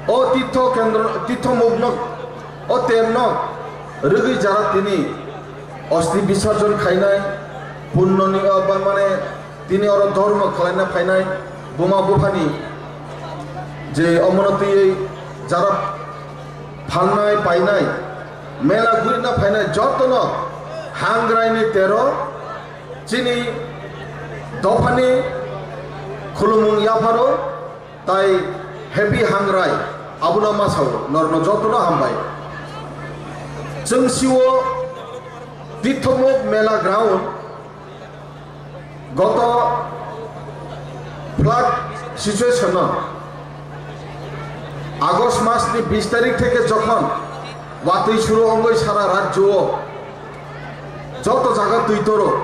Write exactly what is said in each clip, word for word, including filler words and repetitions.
O tirtho kendro, tirtho mukno, o terno rwgwi jara tini osti bisarjon khainai, punnoni, o, ba-, mane tini oro dhormo khwlaina phainai buma buphani je omono twiwi jara phalnai painai, mela gurina phainai jotono Hangraini tero chini dophani khulumung yapharo tai happy Hangrai abono ma sao, norno jotono hambai. Chwng sio Tirthomuk Mela Ground goto flood situation no August mas ni bis tarik theke jokhon watwi suru ongoi sara rajyo o joto jaga twi toro,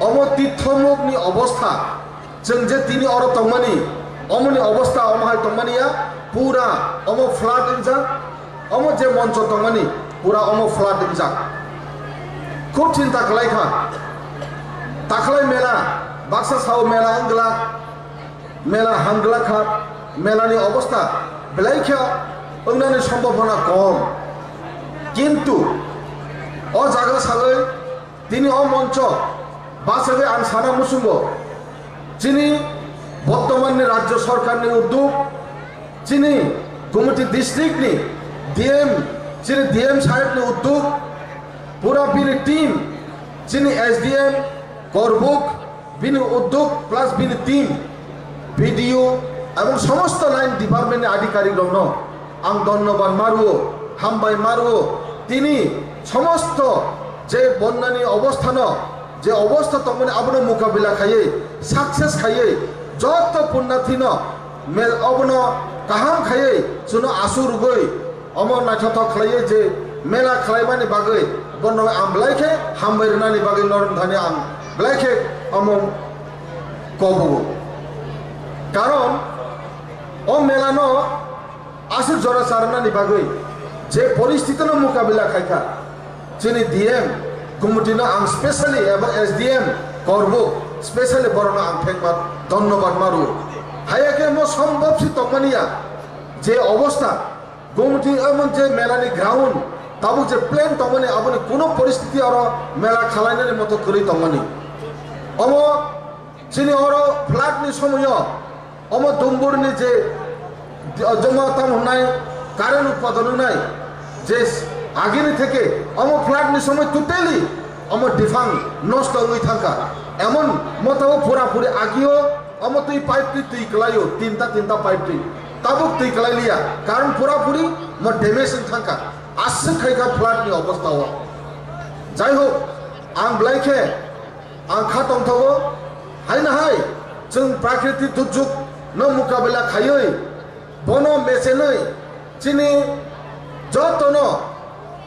omo Tirthomuk ni obostha. Chwng je tini oro tongmani, omoni obostha omo hai tongmani ya, pura omo flood wngjak, omo je moncho tongmani, pura omo flood wngjak. Khub chinta khlai kha, takhlai mela, baksa sao mela wngla, mela hamgla kha, mela ni obostha belai khe wngnani sombhabona kom. Kintu o jaga sagwi tini o moncho bachagwi ang sana muchungo, chini bortomanni rajyo sorkarni uddog, chini Gumoti districtni D M, chini D M sahebni uddog, pura bini team, chini S D M, Korbuk, bini uddog plus bini team, B D O ebong somosto line departmentni adhikarik rokno ang dhonnobad maruo, hambai maruo. Tini somosto je bonnani obosthano, je obostha tongmani abono mukabila khaiwi, success khaiwi, joto punnathino mel-, abono kaham khaiwi chwngno asu rwgwi omo naithothok khlaiwi je mela khlaimani bagwi bono ang belai khe hambai rwnani bagwi norok thani ang belai khe omo kobugo. Karon o melano aswk jora charwnani bagwi je poristitino mukabila khaikha, chini D M Gumotino ang specially eba S D M Korbuk specially borokno ang thengma dhonnobad maru. Haiya khe mo sombobsi tongmani ya je obostha, Gumoti emon je melani ground tabuk je plan tongmani aboni kuno poristiti oro mela khalainani moto kwrwi tongmani. Omo chini oro flood ni somoyo omo Dumburni je, joma tam hwnai current utpadon wngnai je agini theke omo flood ni somoi totally omo diphang nosto wngwi thangkha. Emon motabo pura puri agio omo twi pipe twi twi kwlaio, tinta tinta pipe twi. Tabuk twi kwlai liya, karon pura puri mo damage wng thangkha. Aswk khai kha flood ni obostha o. Jai hok, ang belai khe ang kha tongthogo, haino hai chwng prakriti durjog no mukabila khaiwi, bono mechenwi chini jotono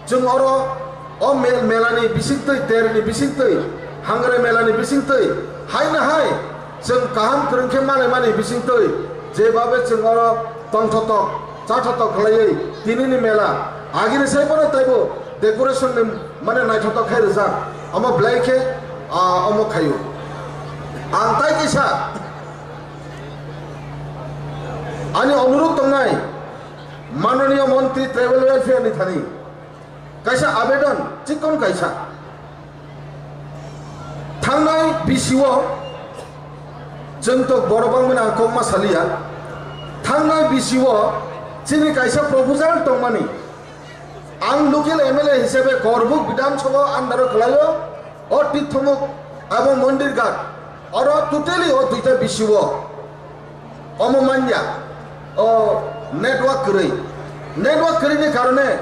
chwng oro o mel-, melani bisingtwi, terni bisingtwi, hangrai melani bisingtwi, haino hai chwng kaham kwrwng khe malaimani bisingtwi, jebabe chwng oro tongthotok, chathotok khlaiwi tinini mela agini sai bono teibo decoration ni mane naithotok khai rijak, omo belai khe, ah, omo khaio. Ang tai kisa ani onurudh tongnai, Mananiya Montri Tribal Welfare ni thani kaisa abedon chikon kaisa. Thangnai bisio chwng to borok bangmani ang kokma saliya. Thangnai bisio chini kaisa proposal tongmani. Ang local M L A hisabe Korbuk Bidhan Sabha under o kwlaio, o Tirthomuk abo Mondir Ghat, oro totally o duita bisio omo manya, o network kwrwi. Network kwrwini karone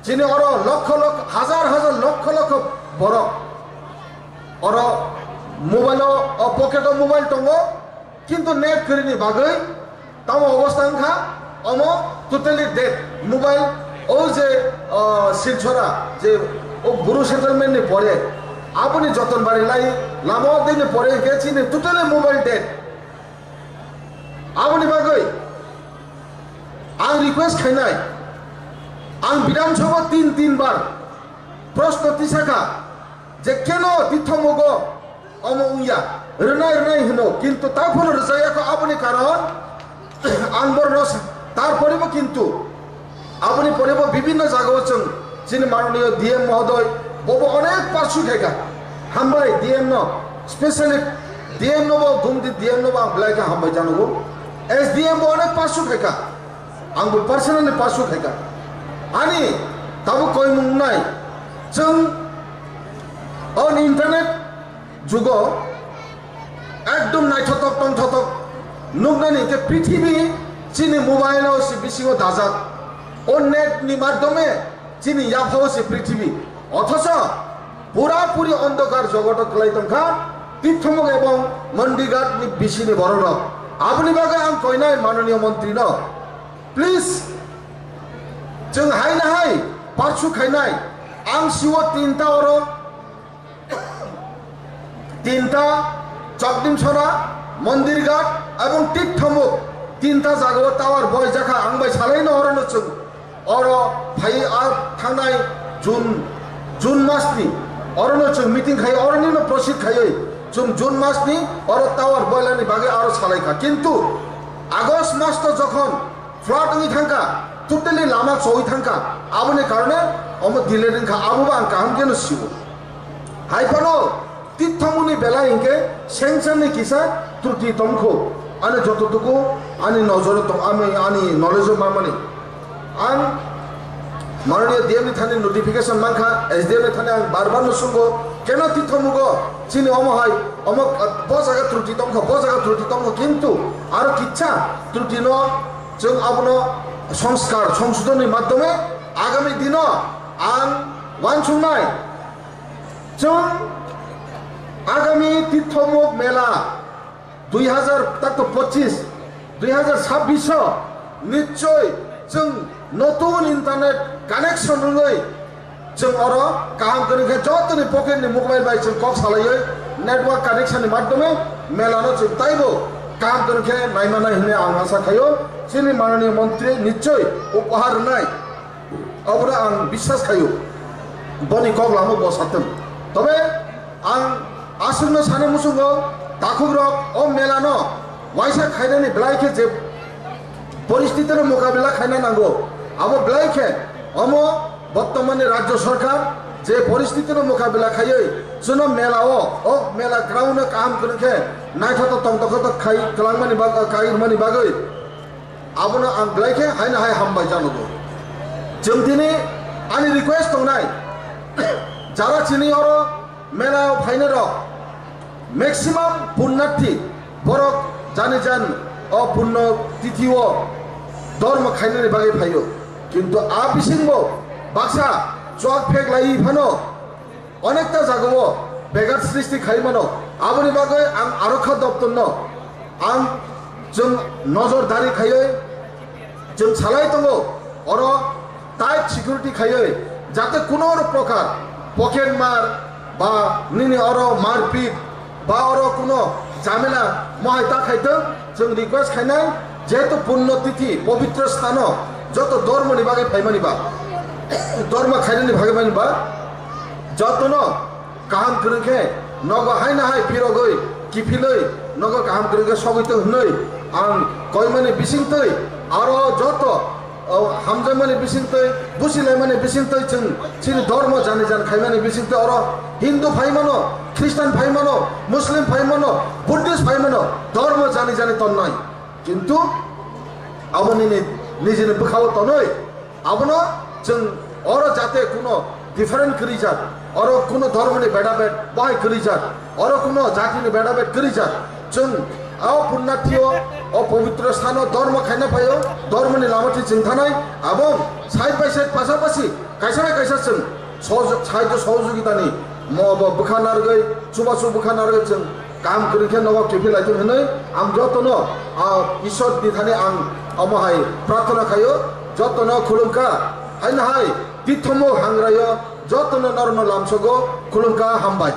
chini oro lokho lokho, hazar hazar, lokho lokho borok oro mobile o, o pocket o mobile tongo, kintu net kwrwini bagwi tamo obostha wngkha, omo totally dead. Mobile o je, o, Silchora je o Bru settlement ni pore aboni joton bari lai lama o dini pore hwnkhe chini totally mobile dead. Aboni bagwi ang request khainai, ang Bidhan Sabha tin tin bar proshno tisakha je keno Tirthomugo omo wngya, rwnai rwnai hwno, kintu ta phano rwjakya kho, aboni karon ang borokno sa-, tarpore bo Kintu aboni pore bo bibinno jagao chwng chini manoniyo D M mohodoy bobo onek parsu khaikha. Hambai D M no, specially D M no bo Gumti D M no bo ang belai khe hambai janogo. S D M bo onek parsu khaikha. Ang bo personally parsu khaikha. Ani tabuk koimung nai chwng on internet jugo ekdom naithotok tongthotok nuknani khe prithibi chini mobile o se bisingo dajak. O net ni madhyome chini yaphao se prithibi. Othocho pura puri ondokar jogoto kwlai tongkha Tithomuk ebong Mandirghat ni bisini borok rok. Aboni bagwi ang koinai manoniyo montri no, please, chwng hai na hai parsu khainai. Ang siwo tinta oro tinta, Chokdimsora, Mandirghat ebong Tithomuk tinta jagao tower boijakha ang bai salaino orono chwng oro phai a thangnai June, June masni orono chwng meeting khai oronino proceed khaiwi chwng June masni oro tower boilani bagwi aro salaikha. Kintu August mas to jokhon flood wngwi thangkha, totally lama chowi thangkha, aboni karone omo delay wngkha, abobo ang kaham kheno sio. Hai phano Tithomukni belai hinkhe sengcharni kisa truti tongkho, ani jototuku ani nojoro tong, ami, ani knowledge-o mamani. Ang manoniyo D M ni thani notification mankha, S D M ni thani ang bar bar no sungo, keno Tithomugo chini omo hai, omo, bo jaga truti tongkho, bo jaga truti tongkho, kintu aro kicha truti no chwng abono songskar, songsodhonni madhyome agami dino ang wansuknai. Chwng agami Tithomuk mela dui hazar, takto pochis, dui hazar sabbish o nichoi chwng notun internet connection rwgwi chwng oro kaham kwrwng khe jotoni pocket ni mobile bai chwng kok salaiwi network connection ni madhyome mela no chwng taibo kaham kwrwng khe naimanai hwnwi ang asa khaio. Chini manoniyo montri nichoi upahar rwnai. Obono ang biswas khaio, boni kok lama bo sathwng. Tobe ang aswkno sana muchungo, takhukrok o mela no waisa khainani belai khe je poristiti no mokabila khaina nango, abo belai khe omo bottomani rajyo sarkar je poristiti no mokabila khaiwi chwngno mela o, o mela ground no kaham kwrwng khe naithotok tongthotok khai kwlangmani bag-, khai rwmani bagwi. Abono ang belai khe haino hai hambai janogo. Chwng tini ani request tongnai, jara chini oro mela o phainai rok, maximum punnathi borok jani jan o punno tithi o dormo khainani bagwi phaio. Kintu a bisingbo baksa chuak phek lai phano onekta jagao begat srishti khai mano. Aboni bagwi ang aro kha doptorno ang chwng nojor dari khaiwi chwng salai tongo, oro tight security khaiwi jate kuno oro prokar pocket mar ba nini oro marpit ba oro kuno jamela mohai ta khaitwng, chwng request khainai, jehetu punno tithi, pobitro sthano joto dormoni bagwi phaimani ba, dorma khainani bagwi mani ba, jotono kaham kwrwng khe nogo haino hai phirogwi kiphilwi nogo kaham kwrwng khe sogwi tong hwnwi ang koimani bisingtwi aro joto o hamjakmani bisingtwi, busilaimani bisingtwi chwng chini dormo jani jan khaimani bisingtwi oro Hindu phaimano, Christian phaimano, Muslim phaimano, Buddhist phaimano, dormo jani jani tonnai. Kintu abo nini nijini bwkhao tonwi, abono chwng oro jate kuno different kwrwijak, oro kuno dormoni bedabed bahai kwrwijak, oro kuno jatini bedabed kwrwijak. Chwng o punnathio, o pobitro sthano dormo khaina phaio, dormoni lamathi chwng thanai, abo side by side, pasapasi, kaisa bai kaisa chwng sohojog-, sahajyo sohojogitani mo bo bwkha narwgwi, chubachu bwkha narwgwi chwng kaham kwrwng khe nogo kiphil lai thung hwnwi ang jotono, ah, Ishwar ni thani ang omo hai prarthana khaio, jotono khulumkha, haino hai Tithomuk hangraio, jotono norokno lamsogo khulumkha, hambai.